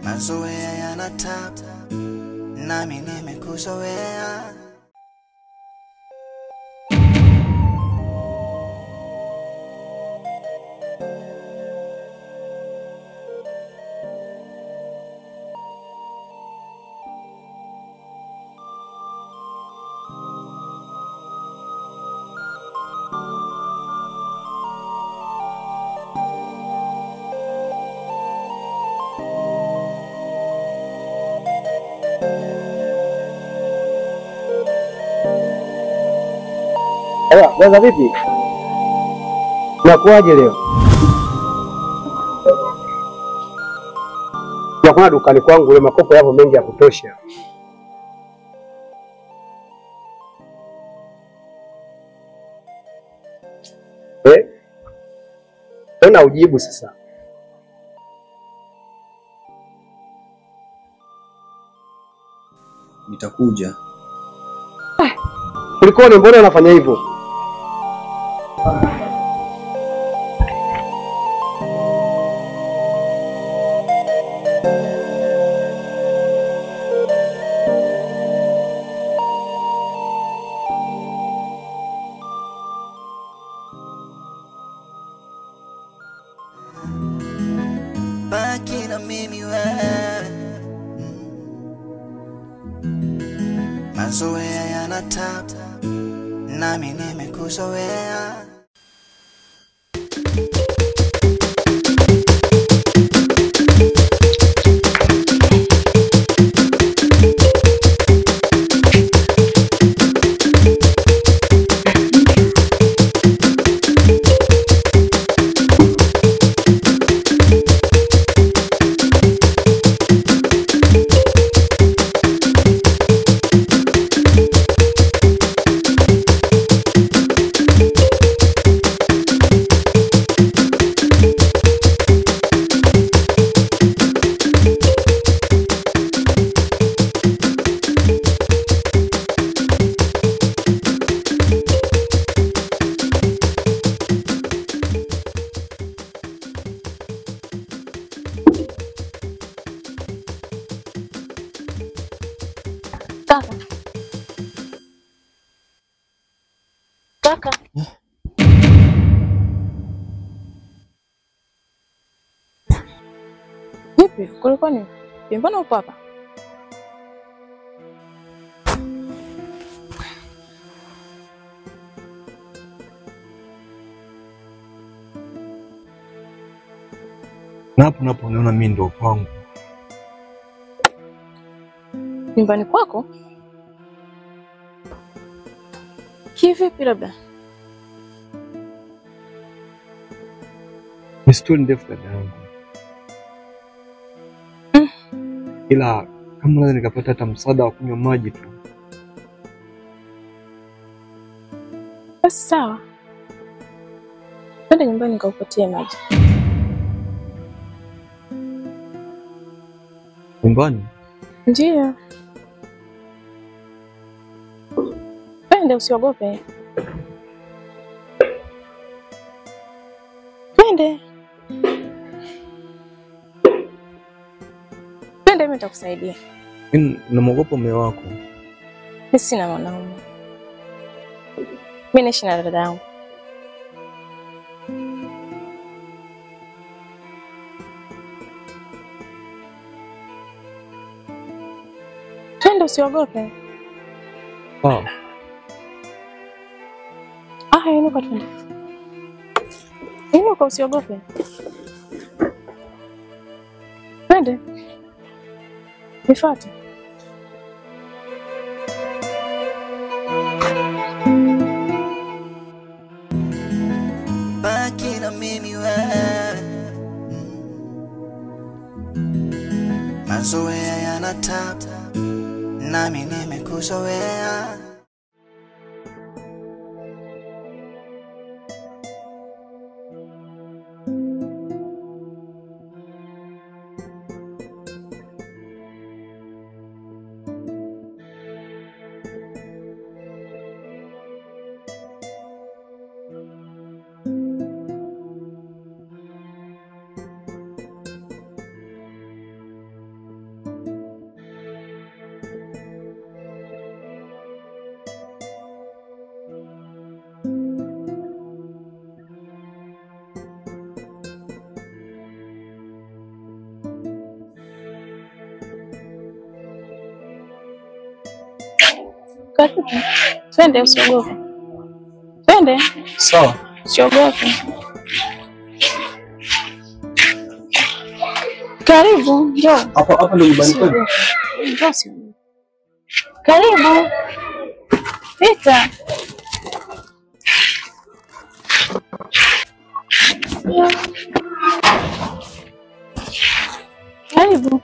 Mazoea yanatap, nami nimekuzoea. Sasa vipi? Unakuaje leo? Nakuna dukani kwangu leo makopo yapo mengi ya kutosha. Eh? Tena ujibu sasa. Nitakuja. Kulikoni, mbona unafanya hivyo? Baki na mimi wewe, mazoea yanatap, nami nimekuzoea. Kaka. Kaka. Vipi? Kulikoni? Mbona upo hapa? Na hapo napo naona mimi ndo kwangu. Nyumbani kwako? Kivipi labda? Ni story ndefu dada yangu. Ila kama naweza nikapata hata msaada wa kunywa maji tu. Basi sawa. Twende nyumbani nikakupatie maji. Nyumbani? Ndiyo. Twende, usiogope. Twende. Twende, mimi nitakusaidia. Mimi namuogopa mume wako. Mimi sina mwanaume. Mimi naishi na dada yangu. Twende, usiogope. Ah. Ah, inuka twende. Inuka, usiogope. Twende. Nifuate. Mazoea yana tap, nami nimekuzoea. Karibu. Twende, usiogope. Twende. Sawa. Usiogope. Karibu, njoo. Hapa hapa ndio nyumbani kwenu. Njoo, usiogope. Karibu. Pita. Karibu.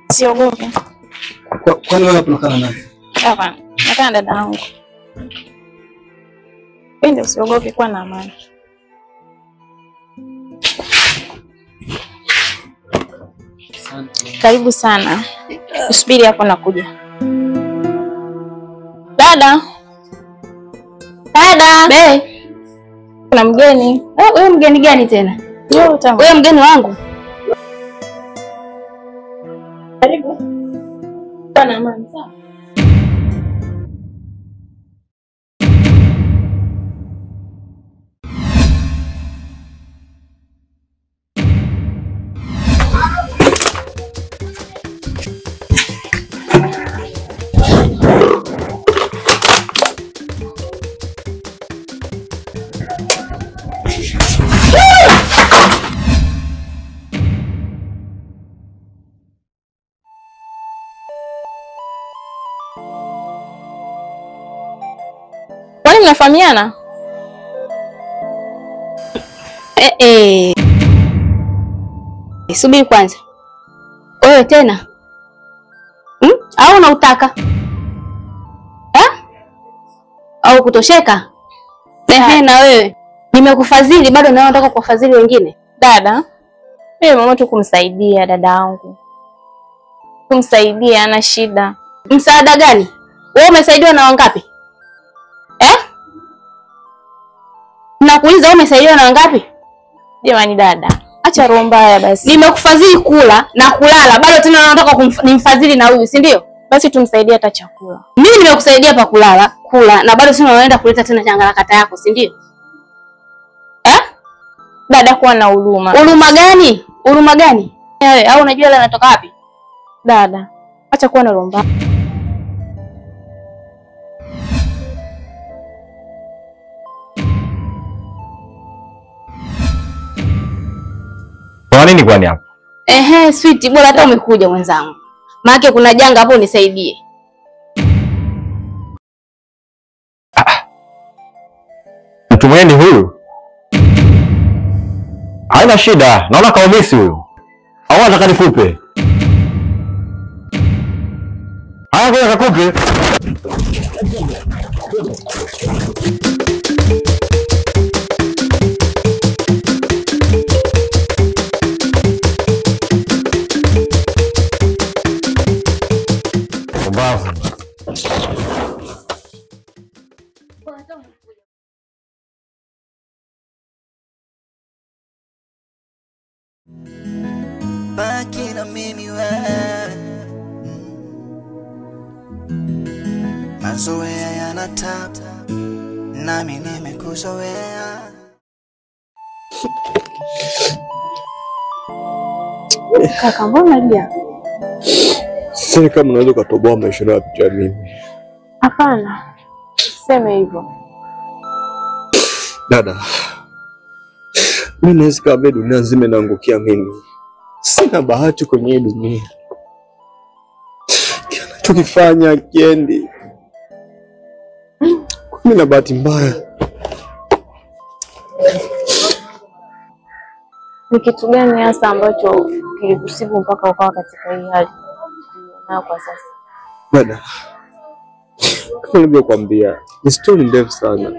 Usiogope. Kwani wewe hapo unakaa na nani? Hapana, nakaa na dada yangu. Pende, usiogope, kuwa na amani. Asante. Karibu sana. Usubiri hapo, nakuja. Dada. Dada. Be. Kuna mgeni. Wewe mgeni gani tena? Wewe mgeni wangu. Karibu. Kuwa na amani, sawa? Kwani mnafahamiana? Subiri kwanza. Wewe tena? Au unautaka? Au kutosheka? Ehe, na wewe nimekufadhili bado na unataka kuwafadhili wengine? Dada, mimi mama tu kumsaidia dada yangu. Kumsaidia, ana shida. Msaada gani? Wewe umesaidiwa na wangapi? Nakuuliza, wewe umesaidiwa na wangapi? Jamani dada, acha roho mbaya basi. Nimekufadhili kula na kulala, bado tena unataka nimfadhili na huyu, si ndio? Basi tumsaidie hata chakula. Mimi nimekusaidia pa kulala, kula na bado tena unaenda kuleta tena changarakata yako, si ndio? Dada, kuwa na huruma. Huruma gani? Huruma gani? Wewe au unajua ile inatoka wapi? Dada, acha kuwa na roho mbaya. Kwa nini kwani hapo? Ehe, sweet, bora hata umekuja mwenzangu. Maana kuna janga hapo, unisaidie. Mtu mwenye huyu. Haina shida, naona kaumisi huyu. Au anataka nikupe? Haya, ngoja nikupe. Mbavu. Baki na mimi wewe, mazoea yana tap, nami nimekuzoea. Kaka, mbona unalia? Sasa kama unaweza kutoboa maisha yako ya mimi. Hapana, sema hivyo. Dada, mimi naweza kama dunia nzima inaangukia mimi. Sina bahati kwenye hii dunia. Kila nachokifanya kiendi. Mimi na bahati mbaya. Ni kitu gani hasa ambacho kilikusibu mpaka ukawa katika hii hali na kwa sasa? Dada, kama nilivyokuambia, ni story ndefu sana.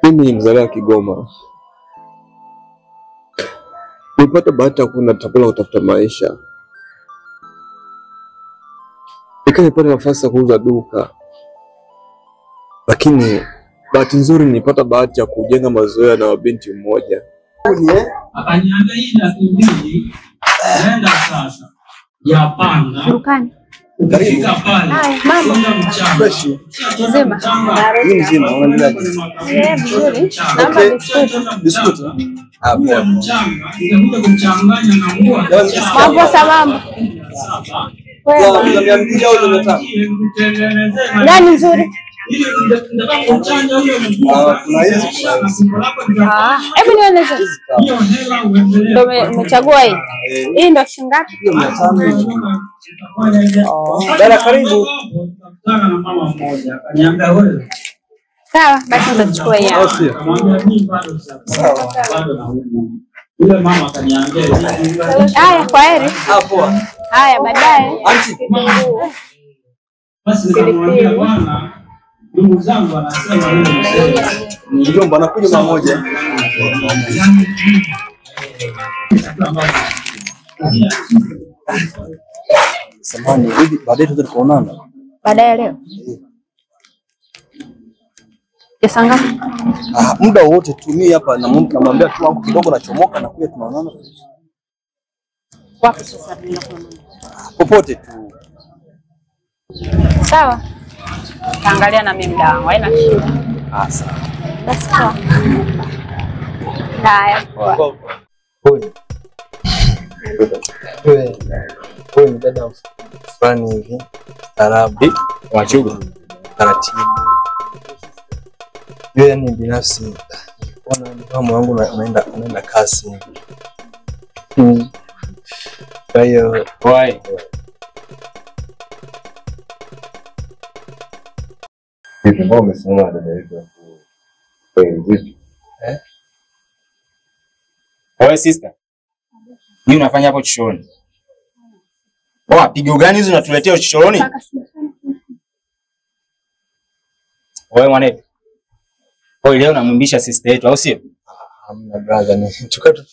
Mimi ni mzaliwa Kigoma. Nilipata bahati ya kwenda Tabora kutafuta maisha. Nikawa nafasi ya kuuza duka. Lakini bahati nzuri nilipata bahati ya kujenga mazoea na binti mmoja. Akaniambia hii 200,000 nenda sasa. Yapanga. Dukani. Ukifika pale. Mambo. Mzima. Mimi mzima, unaendelea? Vizuri. Naomba biskuti. Biskuti? Ah, poa. Mchanga, nitakuja kumchanganya na nguo. Mambo salama. Kwa 200 au 500? Gani nzuri? Kuna hizi. Hebu nieleze. Ndio umechagua hii. Hii ndio shilingi ngapi? 500. Dada karibu. Sawa, basi nitachukua hii hapa. Sawa. Yule mama akaniambia haya, kwa heri. Ah, poa. Haya, baadaye. Auntie. Basi nikamwambia bwana, ndugu zangu wanasema wewe mzee. Mjomba anakuja mara moja. Samahani, hivi baadaye tunaweza tukaonana? Baadaye leo? Pesa ngapi? Ah, muda wote tu mimi hapa namwambia tu wangu kidogo nachomoka na kuja tunaonana. Wapi sasa tunaonana? Popote tu. Sawa. Taangalia na mimi muda wangu, haina shida. Ah, sawa. Basi poa. Haya, poa. Huyu. Huyu ni dada fulani hivi. Tarabu. Wachuga. Taratibu. Yeye ni binafsi. Ona moyo wangu unaenda kasi. Kwa hiyo, why? Vipi, mbona umesimama dada yetu? Wewe vipi? Eh? Wewe sister. Nini unafanya hapo chochoroni? Poa, pigo gani hizo unatuletea chochoroni? Wewe mwanetu. Kwa leo unamwimbisha sister yetu au sio? Hamna brother, ni tukatu.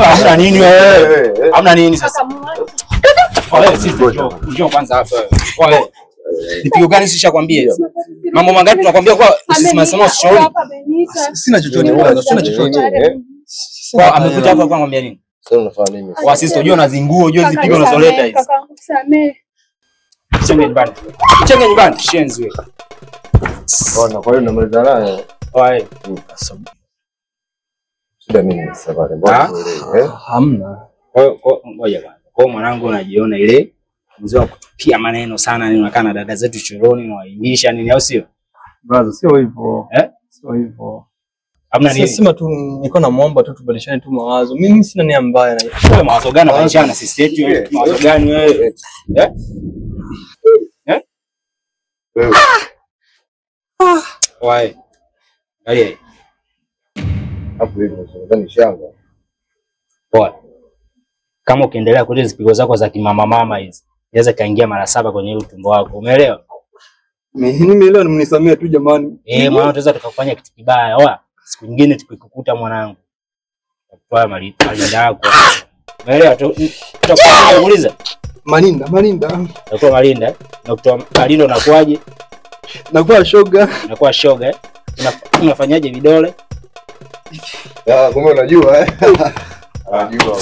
Hamna nini wewe? Hamna nini sasa? Wewe sister, njoo kwanza hapa wewe. Ni pigo gani sishakwambia hizo? Mambo mangapi tunakwambia kwa usisimame chochoroni? Sina chochote brother, sina chochote. Kwa amekuja hapa kwa ngambia nini? Sasa unafanya nini? Kwa sisi unajua unazingua, unajua hizi pigo unazoleta hizi. Kakaangu samehe. Chenge nyumbani. Chenge nyumbani, shenzi wewe. Ona, kwa hiyo unamaliza naye. Wae. Shida mimi sasa pale. Mbona uelewe? Hamna. Kwa ngoja bwana. Kwa mwanangu unajiona ile mzee wa kutupia maneno sana, nini unakaa na dada zetu choroni na waimbisha nini au sio? Brother, sio hivyo. Eh? Sio hivyo. Hamna nini? Sema tu nilikuwa namuomba tu tubadilishane tu mawazo. Mimi sina nia mbaya na wewe. Mawazo gani unabadilishana na sisi yetu wewe? Mawazo gani wewe? Eh? Eh? Wewe. Wae. Angalia. Hapo hivyo unadhani shanga. Poa. Kama ukiendelea kuleta zipigo zako za kimama mama hizi, inaweza kaingia mara 7 kwenye ile utumbo wako. Umeelewa? Mimi nimeelewa, mnisamee tu jamani. Eh, mwanangu tunaweza tukakufanya kitu kibaya. Oa, siku nyingine tukikukuta mwanangu. Kwa malinda yako. Umeelewa? Tutakuuliza. Malinda, malinda. Nakuwa malinda. Na kutoa malinda unakuaje? Nakuwa shoga. Nakuwa shoga eh. Unafanyaje vidole? Ah, kumbe unajua eh. Unajua.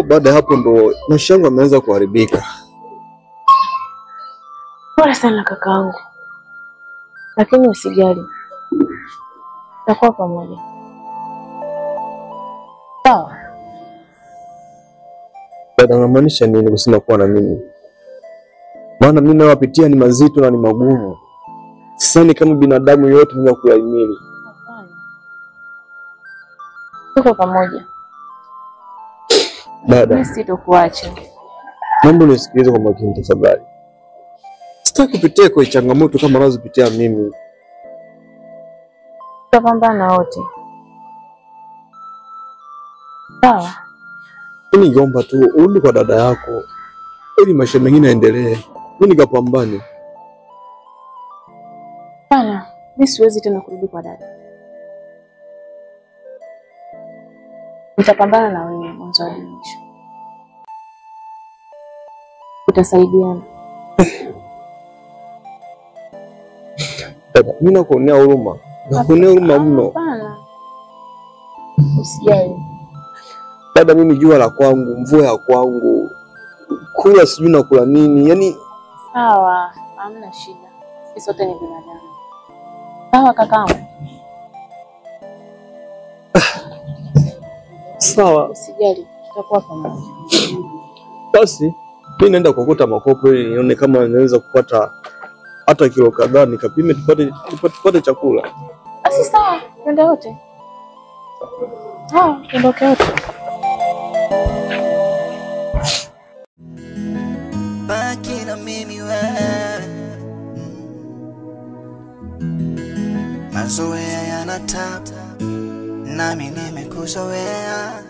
Baada ya hapo ndo maisha yangu yameanza kuharibika. Pole sana kakaangu. Lakini usijali. Tutakuwa pamoja. Sawa. Dada, unamaanisha nini kusema kuwa na mimi? Maana mimi nayopitia ni mazito na ni magumu. Sidhani kama binadamu yote anaweza kuyahimili. Tuko pamoja. Dada, mimi sitokuacha. Naomba unisikilize kwa makini tafadhali. Sitaki kupitia kwa changamoto kama nazopitia mimi. Tutapambana wote. Sawa. Mimi ningeomba tu urudi kwa dada yako ili maisha mengine yaendelee. Mimi nikapambane. Hapana, mimi siwezi tena kurudi kwa dada. Nitapambana na wewe mwanzo hadi mwisho. Utasaidiana. Dada, mimi nakuonea huruma. Nakuonea huruma mno. Hapana. Usijali. Dada, mimi jua la kwangu, mvua ya kwangu, kula sijui nakula nini. Yaani sawa, hamna shida. Sisi sote ni binadamu. Sawa kakaangu. Sawa. Usijali, tutakuwa pamoja. Basi mimi naenda kuokota makopo ili nione kama naweza kupata hata kilo kadhaa nikapime tupate chakula. Basi sawa, twende wote. Sawa, tuondoke wote. Baki na mimi wewe, mazoea yanatap, nami nimekuzoea.